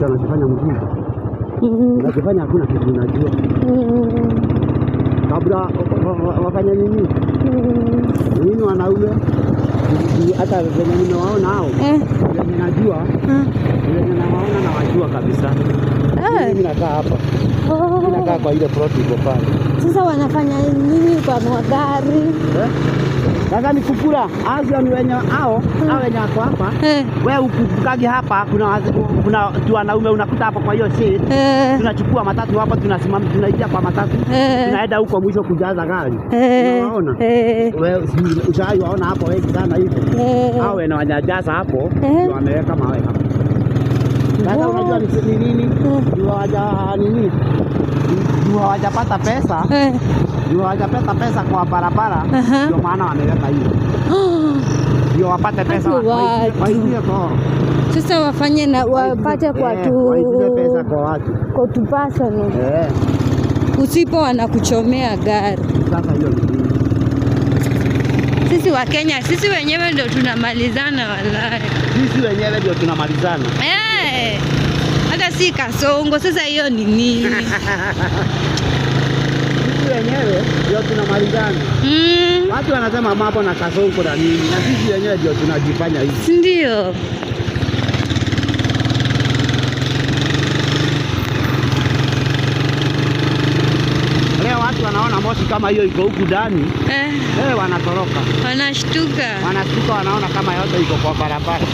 Mtu anajifanya mjinga. Unajifanya hakuna kitu unajua. Kabla wafanye nini? Nini wanaume? Hata venye nimewaona hao, venye najua, venye nawaona nawajua kabisa. Mimi nakaa hapa. Mimi nakaa kwa ile plot iko pale. Sasa wanafanya nini kwa magari? Eh? Sasa ni kukula. Hao ni wenye hao wenye wako hapa. Wewe ukukagi hapa kuna tu wanaume unakuta hapo kwa hiyo shade. Tunachukua matatu hapa, tunasimama, tunaingia kwa matatu. Tunaenda huko mwisho kujaza gari. Unawaona? Eh. Wewe ushawahi waona hapo wengi sana hivyo? Eh. Hao wenye wanajaza hapo ndio wameweka mawe hapo. Sasa unajua ni nini? Ndio hawaja nini? Ndio hawajapata pesa. Ndio hawajapata pesa kwa barabara. Ndio maana wameweka hiyo. Ndio wapate pesa. Hapo watu. Waingie kwa. Sasa wafanye na wapate kwa tu Waingize pesa kwa watu. Kwa tu personal. Usipo wanakuchomea gari. Sasa hiyo ni nini? Sisi wa Kenya, sisi wenyewe ndio tunamalizana wallahi. Sisi wenyewe ndio tunamalizana. Hata si Kasongo, sasa hiyo ni nini? Sisi wenyewe ndio tunamalizana. Watu wanasema mambo na Kasongo na nini, na sisi wenyewe ndio tunajifanya hivi. Si ndio? Leo watu wanaona moshi kama hiyo iko huku ndani, wanatoroka. Wanashtuka. Wanashtuka, wanaona kama yote iko kwa barabara.